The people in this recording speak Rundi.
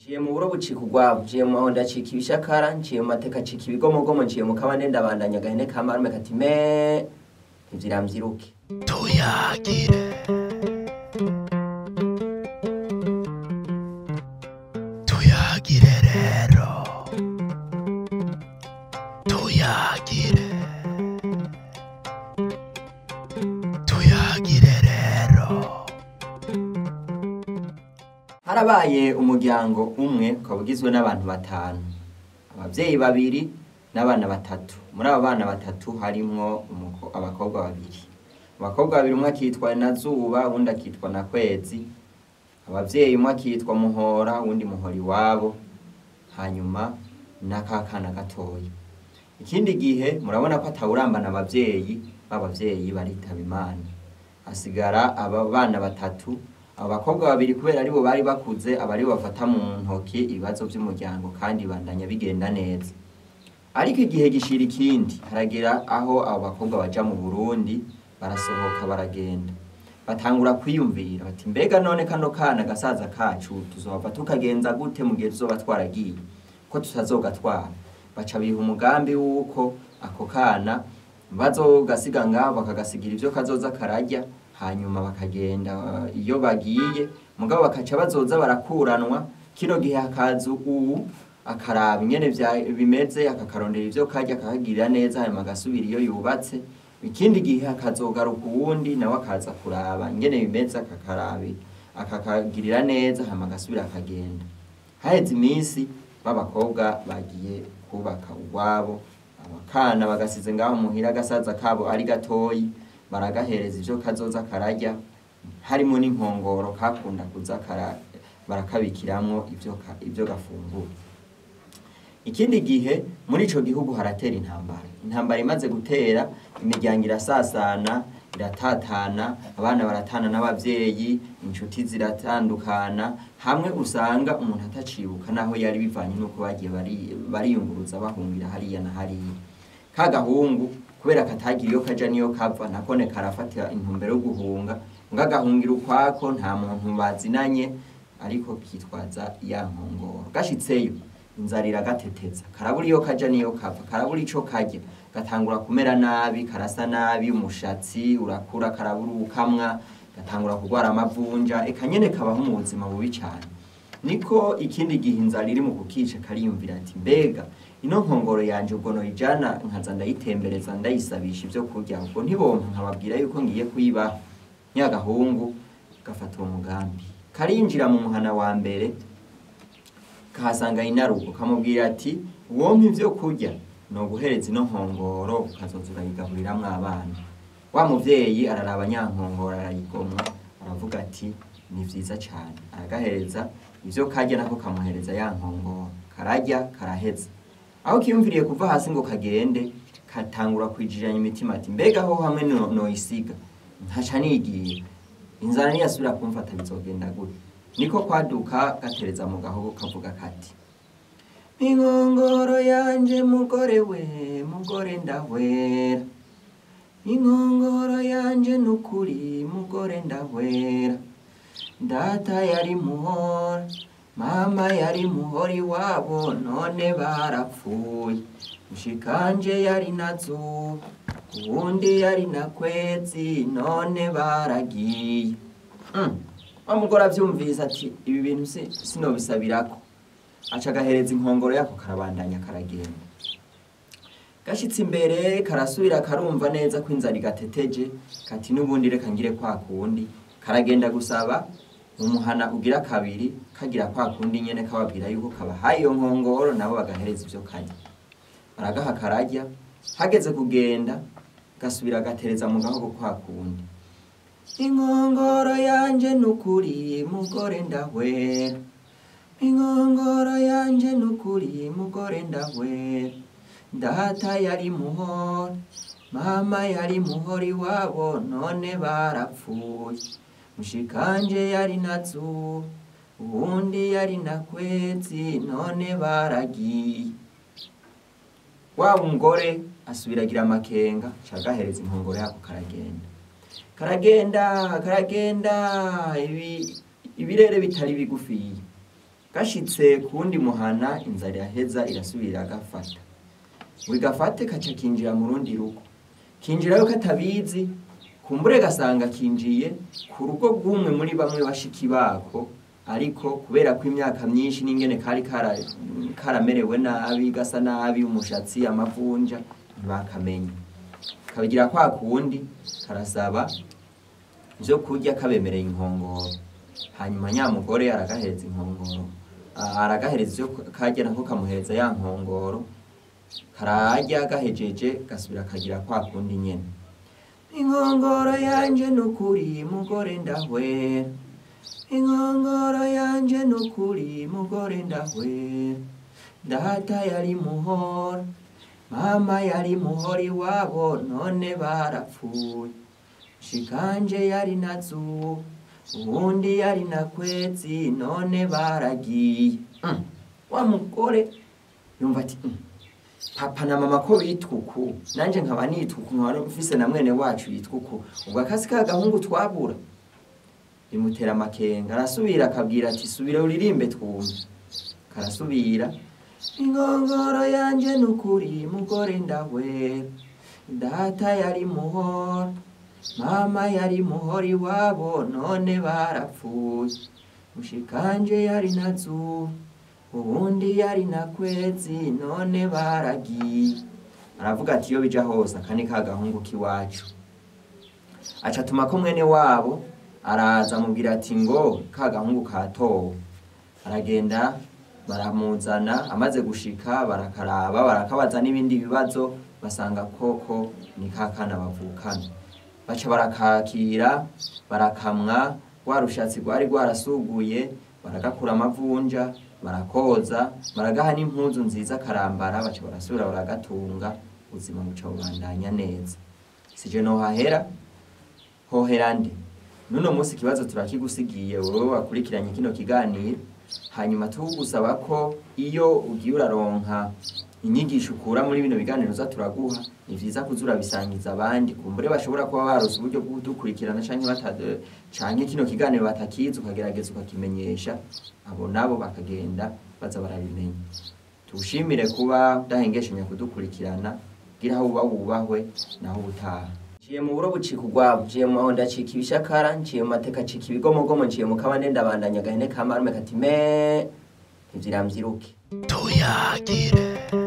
Nciye mu buro bucika urwabo, nciye mu mahondo acika ibishakara, nciye mu mateka acika ibigomogomo, nciye mu kabande ndabandanya agahene ka marume kati me ntivyiramvyiruke. Tuyagire. Tuyagire rero. Tuyagire. Tuyagire rero. Harabaye umuryango umwe ukaba ugizwe n'abantu batanu, abavyeyi babiri n'abana batatu. Muri abo bana batatu harimwo abakobwa babiri. Abakobwa babiri umwe akitwa Nazuba, uwundi akitwa Nakwezi. Abavyeyi umwe akitwa Muhora, uwundi Muhora iwabo, hanyuma n'akakana gatoya. Ikindi gihe murabona ko atawurambana abavyeyi, b'abavyeyi baritaba Imana. Hasigara aba bana batatu, abo bakobwa babiri kubera aribo bari bakuze, aba aribo bafata mu ntoki ibibazo vy'umuryango kandi bibandanya bigenda neza. Ariko igihe gishira ikindi, haragera aho abo bakobwa baja mu Burundi, barasohoka baragenda. Batangura kwiyumvira bati mbega none kano kana gasaza kacu tuzohava tukagenza gute mu gihe tuzoba twaragiye, ko tutazogatwara. Baca biha umugambi wuko ako kana bazogasiga ngaho bakagasigira ivyo kazoza kararya, hanyuma bakagenda iyo bagiye, mugabo bakaca bazoza barakuranwa. Kino gihe hakaza uwu akaraba ingene bimeze, akakarondera ivyo karya akakagirira neza, hanyuma agasubira iyo yubatse. Ikindi gihe hakazogaruka uwundi nawe akaza kuraba ingene bimeze, akakagirira neza, hanyuma agasubira akagenda. Haheze iminsi b'abakobwa bagiye kubaka urwabo, abakana bagasize ngaho muhira agasaza kabo ari gatoyi, baragahereza ivyo kazoza kararya, harimo n'inkongoro kakunda kuza barakabikiramwo ivyo gafungura. Ikindi gihe muri ico gihugu haratera intambara. Intambara imaze gutera, imiryango irasasana, iratatana, abana baratana n'abavyeyi, inshuti ziratandukana, hamwe usanga umuntu atacibuka naho yari bivanye nuko bagiye bariyunguruza bahungira hariya na hariya. Ka gahungu kubera katagira iyo kaja niyo kava, nakone karafata intumbero yo guhunga, ngagahungira ukwako nta muntu bazinanye, ariko kitwaza ya nkongoro. Gashitseyo inzara iragateteza, karabura iyo kaja niyo kava, karabura ico karya, gatangura kumera nabi, karasa nabi, umushatsi urakura, karabura ukamwa, gatangura kurwara amavunja, eka nyene kabaho mu buzima bubi cane. Niko ikindi gihe inzara iri mu kukica, kariyumvira ati mbega ino nkongoro yanje ubwo noyijana nkaza ndayitembereza ndayisabisha ivyo kurya, ubwo ntibompa nkababwira yuko ngiye kuyibaha. Nyagahungu gafata uwo mugambi, karinjira mu muhana wa mbere, kahasanga inarugo, kamubwira ati wompa ivyo kurya noguhereza ino nkongoro ukazoza urayigaburiramwo abana. Wa muvyeyi araraba nyankongoro arayigomwa, aravuga ati ni vyiza cane, aragahereza ivyo karya nako kamuhereza ya nkongoro, kararya karaheza. Aho kiyumviriye kuva hasi ngo kagende, katangura kwijiranya imitima ati mbega ho hamwe noyisiga nkaca nigira, inzara niyasubira kumfata bizogenda gute? Niko kwaduka gatereza mu gahogo kavuga kati inkongoro yanje mugore we, mugore ndahwera, inkongoro yanje nukuri mugore ndahwera, data yari muhora, mama yari muhora iwabo, none barapfuye, mushikanje yari Nazuba, uwundi yari Nakwezi, none baragiye. Wa mugore avyumvise ati ibi bintu sinobisabirako, aca agahereza inkongoro yako karabandanya karagenda. Gashitse imbere karasubira karumva neza ko inzara igateteje, kati n'ubundi reka ngire kwa kundi, karagenda gusaba umuhana ugira kabiri, kagira kwa kundi nyene kababwira yuko kabahaye iyo nkongoro, nabo bagahereza ivyo karya. Baragaha kararya, hageze kugenda gasubira gatereza mu gahogo kwa kundi, inkongoro yanje nukuri mugore ndahwera, inkongoro yanje nukuri mugore ndahwera, data yari muhora, mama yari muhora iwabo, none barapfuye, mushikanje yari Nazuba, uwundi yari Nakwezi, none baragiye. Wa mugore asubiragira amakenga, aca agahereza inkongoro yako karagenda. Karagenda, karagenda, ibirere bitari bigufiya. Gashitse kundi muhana, inzara iraheza irasubira gafata. Wigafate kaca kinjira mu rundi rugo. Kinjirayo katabizi, kumbure gasanga kinjiye ku rugo rw'umwe muri bamwe bashiki bako, ariko kubera ko imyaka myinshi n'ingene kari karamerewe nabi, gasa nabi, umushatsi, amavunja, ntibakamenya. Kabigira kwa kundi, karasaba ivyo kurya kabemereye inkongoro. Hanyuma nyamugore aragahereza inkongoro, aragahereza ivyo karya, nako kamuhereza ya nkongoro. Kararya, gahejeje gasubira kagira kwa kundi nyene. Inkongoro yanje nukuri mugore ndahwera, inkongoro yanje nukuri mugore ndahwera. Data yari muhora, mama yari muhora iwabo, none barapfuye. Shikanje yari nazuba, uwundi yari na kwezi, none baragiye. Wa mugore yumva ati papa na mama ko bitwa uku, nanje nkaba nitwa uku, nkaba mfise na mwene wacu yitwa uku, ubwo akasi ka gahungu twabura. Bimutera amakenga, arasubira akabwira ati subira uririmbe twumve. Karasubira, inkongoro yanje nukuri mugore ndahwera, data yari muhora, mama yari muhora iwabo, none barapfuye. Mushikanje yari nazuba, ubundi yari na kwezi, none baragiye. Aravuga ati iyo bija hose aka ni ka gahungu k'iwacu. Aca atuma ko mwene wabo araza, amubwira ati ngo ka gahungu katowe. Aragenda baramuzana, amaze gushika barakaraba, barakabaza n'ibindi bibazo, basanga koko ni ka kana bavukana. Baca barakakira, barakamwa, rwa rushatsi rwari rwarasuguye, baragakura amavunja, barakoza, baragaha n'impuzu nziza karambara, baca barasubira baragatunga, ubuzima buca bubandanya neza. Sije nohahera, hohera nde? Nuno munsi ikibazo turakigusigiye wowe wakurikiranye kino kiganiro, hanyuma tugusaba ko iyo ugiye uraronka inyigisho ukura muri bino biganiro uza turaguha, ni vyiza kuza urabisangiza abandi, kumbure bashobora kuba barose uburyo bwo kudukurikirana canke canke kino kiganiro batakizi, ukagerageza ukakimenyesha abo nabo bakagenda baza barabimenya. Tugushimire kuba udahengeshanya kudukurikirana, gira aho uba wubahwe naho ubutaha. Nciye mu buro bucika urwabo, nciye mu mahondo acika ibishakara, nciye mu mateka acika ibigomogomo, nciye mu kabande ndabandanya agahene ka marume kati me ntivyiramvyiruke. Tuyagire.